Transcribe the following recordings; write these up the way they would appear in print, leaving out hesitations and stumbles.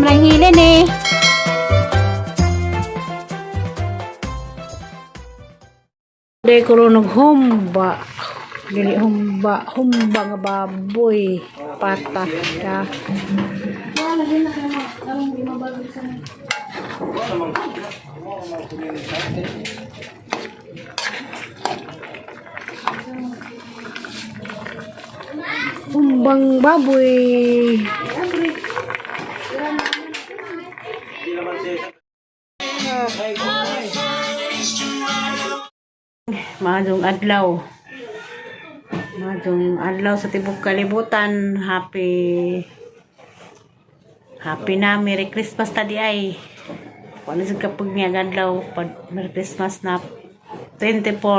Sobrang hilin eh. Day ko ron humba. Dili humba, humba nga baboy. Pata ka. Humbang baboy. Maadong adlaw. Maadong adlaw sa tibok kalibutan. Happy Happy na Merry Christmas ta di ay. Kung ano sa kapag niya ang adlaw pag Merry Christmas na 24.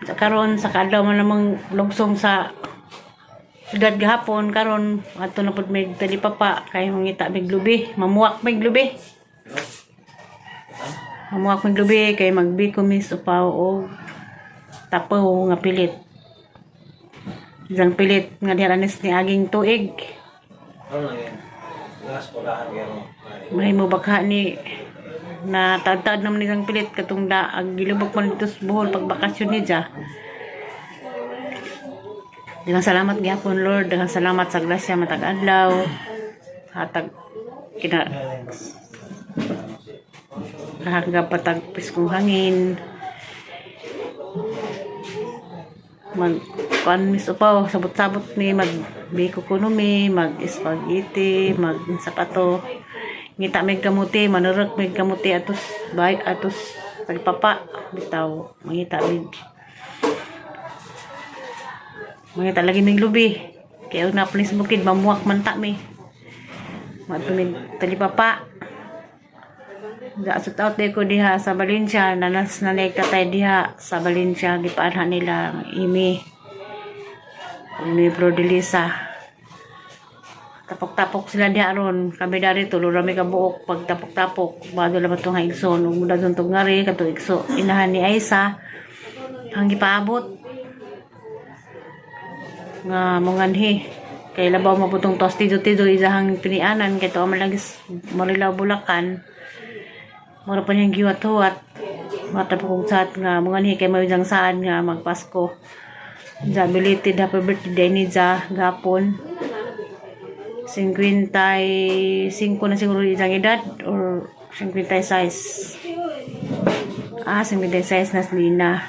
Sa karon sa kaadlaw man namang lugsong sa siyudad gahapon karon ato na pud may talipapa kay mangita mig lubi, mamuak mig lubi. Mamuha kong lubi kay magbiko mis upaw og tapaw nga pilit. Isang pilit nga diha anis ni aging tuig. Ano na yan? Last pulahan kayo. May mo bakha ni na taad-taad naman isang pilit katong da ag gilubok man dito sa Bohol pag bakasyon ni ja. Daghang salamat gyapon, Lord, daghang salamat sa grasya matag adlaw. Hatag kina kahanggap patag piskong hangin. Mag kuan mis upaw, sabot-sabot ni mag biko kuno mi, mag spaghetti, mag sapato. Ngita mig kamuti, manurok mig kamuti atos bay atos tagpapa bitaw mangita mig. Mangita lagi mig lubi. Kaya na pulis bukid mamuak man ta mi. Matumig talipapa. Shout out ko diha sa Valencia, nanas na tatay diha sa Valencia, gipaanha nila ang imi. Ni Bro Delisa. Tapok-tapok sila diha ron. Kami dari tulo rami ka buok pag tapok-tapok. Bado laman tong igso. Nung muna doon tong ngari, katong igso. Inahan ni Aisa. Ang gipaabot. Nga monganhi. Kay labaw maputong tos tido-tido isahang pinianan kay tuwa man lagi Marilao Bulacan. Mura pa niyang giwat-huwat. Matapok kong saat nga monganhi kay mawidang saan nga magpasko. Ja, belated happy birthday ni Ja gapon. 55 na siguro isang edad or 56. Ah, 56 na si Lina.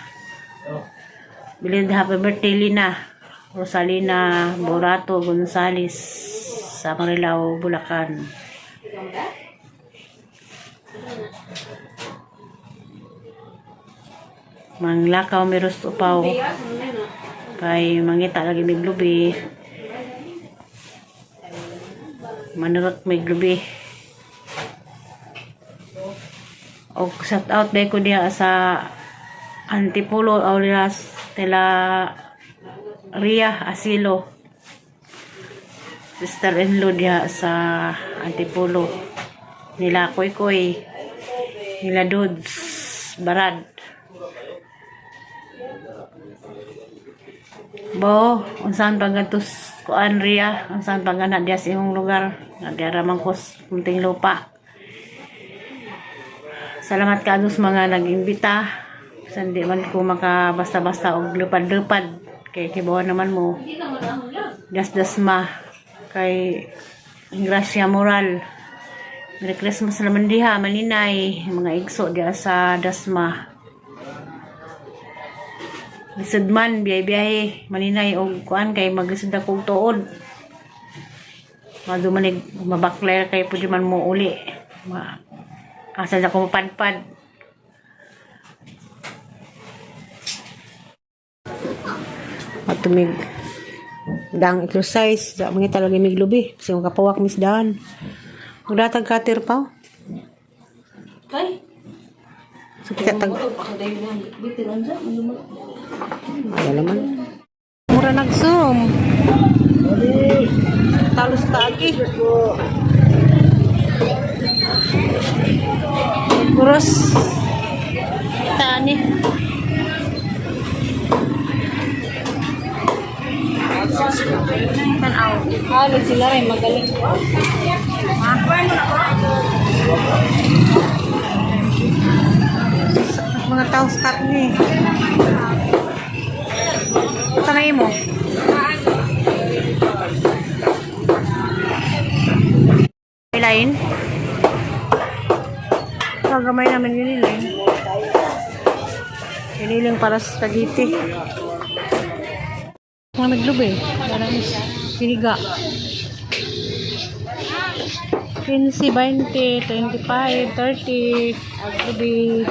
Belated happy birthday, Lina. Rosalina Borato Gonzales sa Marilao, Bulacan. Manglakaw miros upaw kay mangita lagi mig lubi. Manurot may lubi. Og shout out day ko diha sa Antipolo Aureas tela Ria Asilo. Sister-in-law diha sa Antipolo. Nila Koy Koy. Nila Dudes Barad. Bo, unsan paggatos kuan Ria, unsan pagana diya sa imong lugar, nga diya ra man ko sa munting lupa. Salamat kaadto sa mga nag-imbita. Bisan di man ko maka basta-basta og lupad-lupad kay kibaw naman mo. Dasdasma kay Gracia Moral. Merry Christmas naman diha, maninay, mga igso diha sa Dasma. Lisod man, biyahe-biyahe, maninay og kuan kay maglisod ako og tuod. Madumanig mabaklay kay pwede man mo uli. Ma asa na ko mapadpad. Matumig dang exercise, da mga talaga mig lubi. Kasi kung kapawak mis daan. Magdatag katir pa. Kay, So, kita tag wala naman. Mura nag-zoom. Talos kaagi. Kuros. Tani. Tanaw. Halo sila rin, magaling. Mga tao sa karne. Sanay mo. Ilain? Kagamay namin giniling. Giniling para sa spaghetti. Mga naglubi. Parang siniga. 15, 20, 25, 30, aglubi.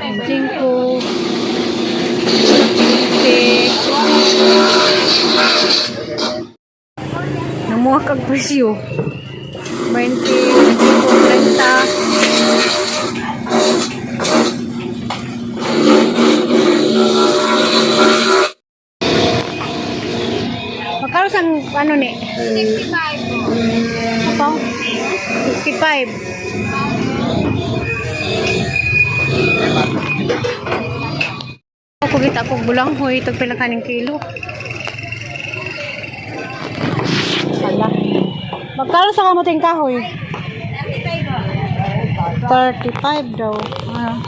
5, 20. Namuha kag presyo. 20, 25, 30. Magkano sang ano ni? 65 po. Apo? 65. Ako kita ko bulang hoy tag pila kaning kilo. Hala. Magkano sa kamuting kahoy? 35 daw. Ah.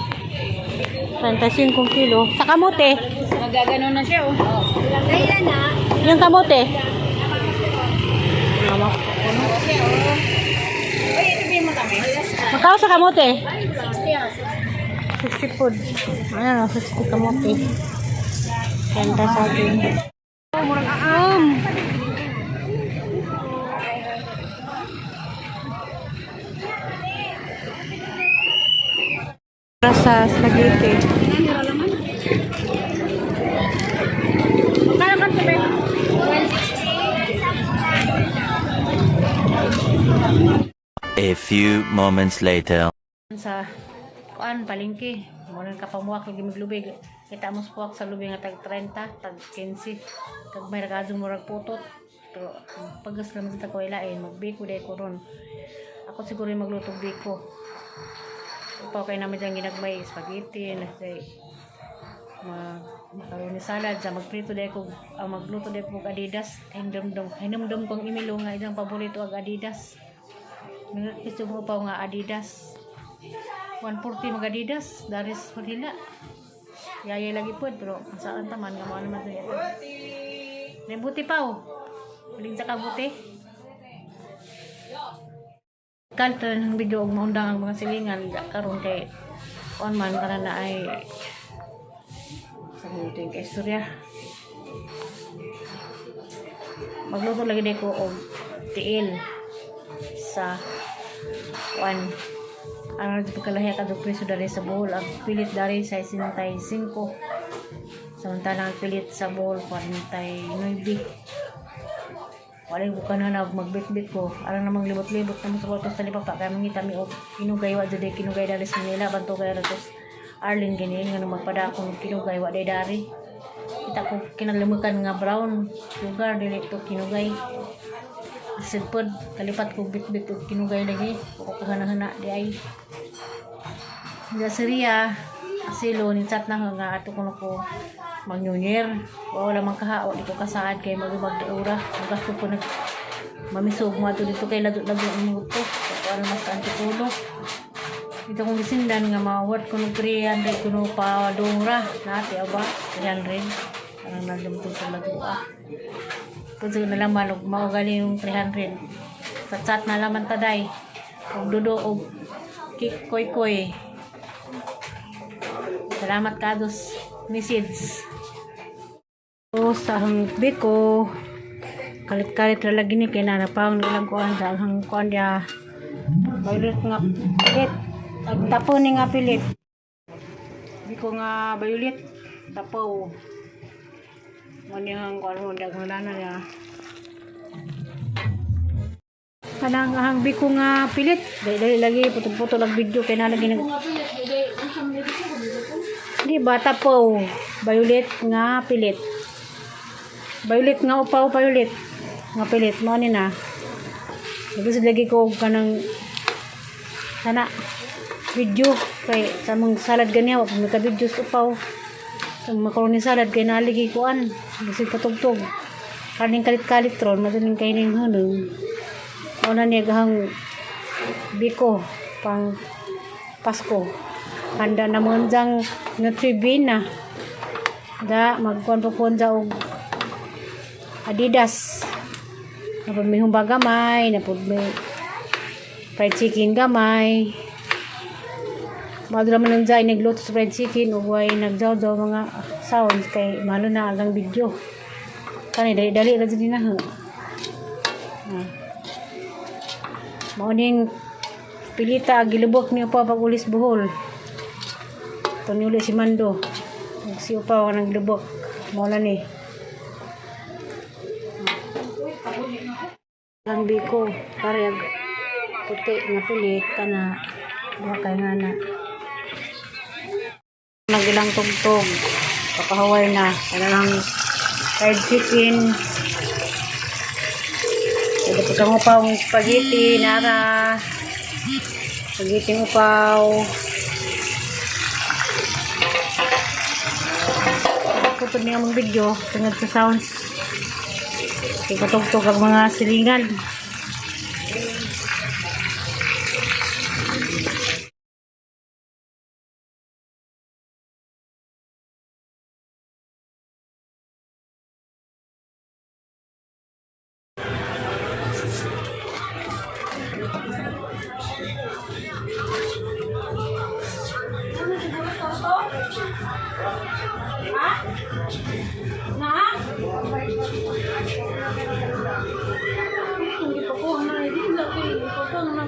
35 kilo. Sa kamote. Nagaganon na siya, oh. Kaya na. Yung kamote. Uy, ito ba yung matamis? Magkano sa kamote? 60 60 food. Ayan, oh, 60 kamote. Kenta sa atin. Oh, murang aam. Para sa spaghetti. Magkano ka sabi? A few moments later. Sa kuan palengke mo nang kapamuak lagi maglubig kita mo sa puwak sa lubi nga tag 30, tag 15, kag may ragazong murag putot, pero pagas naman sa tagwailain magbiko day ko ron. Ako siguro yung magluto og biko. Upaw kay naman dyan ginagmay spaghetti na say mag macaroni salad sa magprito day ko ang magluto day ko og Adidas. Hinumdum hinumdum kong imilo nga isang paborito ang Adidas. Gusto mo pa nga Adidas. 140 mag Adidas, daris Manila. Yaya lagi po, pero kung saan taman, nga mga naman ito. May buti pa oh. Uling sa kabuti. Kalto ng video og maundang ang mga silingan karon kay on man kana na ay sa buti kay istorya. Magluto lagi di ko og tiil sa kuan ang pagkalahi ka presyo dari sa Bohol, ang pilit dari sa 65, samantalang ang pilit sa Bohol 49. Walay ko na na magbitbit ko alang namang libot-libot naman sa kwarto sa lipapa kaya mangita mi og kinugay, wa jud kinugay dari sa Manila bantugay ra tos Arlene gini nga nung magpadakon og kinugay, wa day dari. Kita ko kinalimutan nga brown sugar, dili to kinugay. Silpod, kalipat ko bitbit og kinugay lagi. Ko kahana-hana di ay. Gaseriya, silo ni chat na nga ato kuno ko mag New Year. Wala man kaha, di ko kasaad kay magubag di ora. Magasto ko nag mamisog mo ato dito kay lago-lago ang mga ko. Wala mas ka antipolo. Dito kong gisindan nga ma-worth ko ng 300 kuno pa dongra. Nati aba, 300. Parang nagdamtong sa lago ah. Kung sa nalaman, og mao gali yung 300. Sa chat na laman taday. Og dudo og kik koy koy. Salamat kados message. O sa hangbi ko kalit-kalit ra lagi ni kay nanapang nilang kuan sa hang kuan dia. Violet nga pilit. Tapo ni nga pilit. Biko nga violet tapo. Mo ni ang kuan mo daghang lana niya. Kanang ang biko nga pilit. Dali dali lagi putol-putol ang video kay na lagi nag. Di ba tapo? Violet nga pilit. Violet nga upaw, violet nga pilit mo ni na. Lagi lagi ko og kanang sana video kay sa mong salad ganiya wa ka video sa upaw. Ang macaroni salad kay naligi kuan. Bisig patugtog. Kaning kalit-kalit ron, madaling kay ning hunong. Una niya gahang biko pang Pasko. Handa na mo diyang Nutribina. Da, magkuan pa po dyan og Adidas. Napod may humba gamay, napod may fried chicken gamay. Madura man lang dyan, nagluto sa fried chicken ug way nagjaw-jaw mga sounds kay malo na agang video. Kani dali-dali ra jud na ha. Ah. Mao ning pilita gilubok ni upa pag ulis Bohol. Tuni si Mando. Ug si upa wa nang gilubok. Mao na ni. Ang biko parehag puti nga pilit kana duha kay nga na. Nagilang tugtog. Papahaway na. Kanang fried chicken. Pwede pa kang upaw ng spaghetti, nara. Spaghetti ng upaw. Putod niya mong video tungod sa sounds. Ikatugtog ang mga silingan. Na? Hindi pa ko na hindi na ko hindi pa ko na.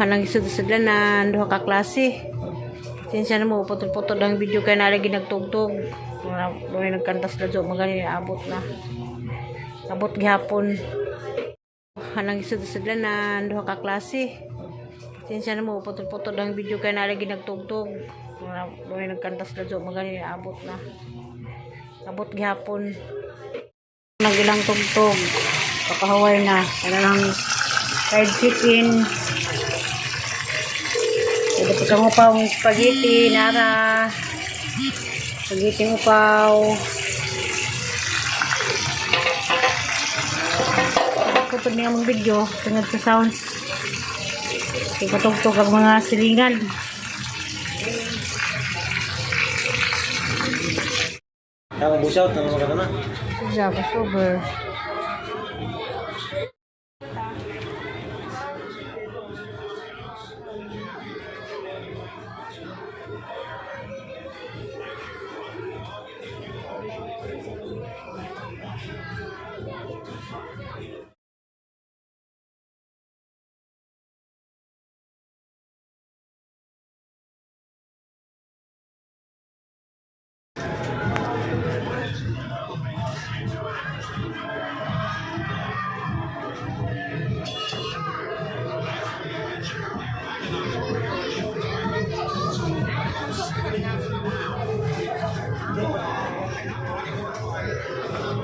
Hanang isud-sudlanan, duha ka klase. Pasensya na mo, putol-putol ang video kay nalagi nagtugtog. Wala wala nagkanta sila dyan, magaling abot na. Abot gihapon. Hanang isud-sudlanan, duha ka klase. Pasensya na mo, putol-putol ang video kay nalagi nagtugtog. Wala wala nagkanta sila dyan, magaling abot na. Abot gihapon. Nagilang tugtog. Papahaway na. Kanang fried chicken. Pwede pa kang upaw ng spaghetti, nara. Spaghetti ng upaw. Putod niya mong video tungod sa sounds. Ikatugtog ang mga silingan. Tama busaw, tama ka na. Java sober.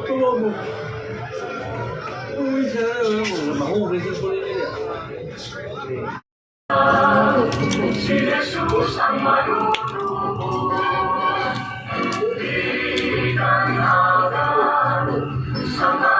Tulo mo. Uy, sa mahugis sa puli nila. Ano ka na? Sundan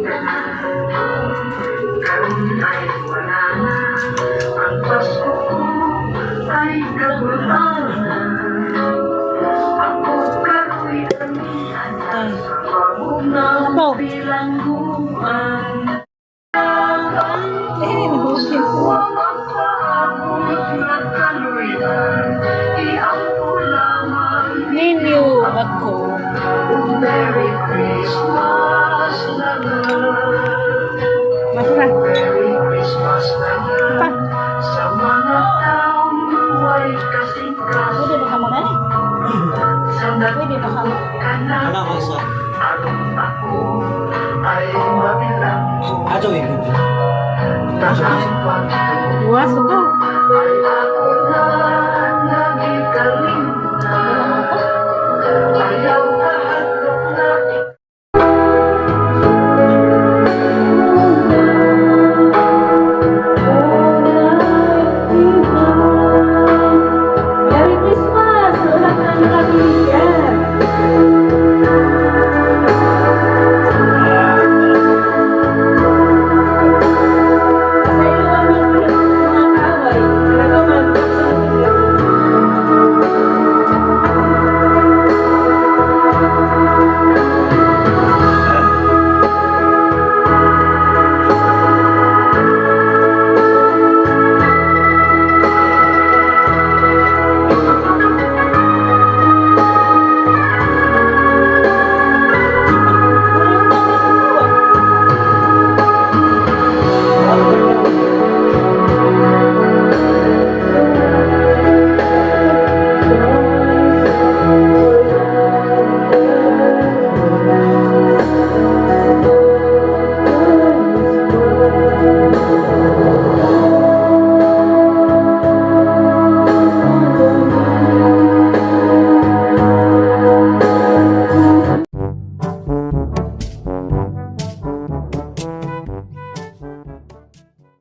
eh. Ha? Ay, wala na. Ang Pasko ko ay kaguluhan. Pwede pa ka. Ano ako isa? Ato eh. Buwas ko.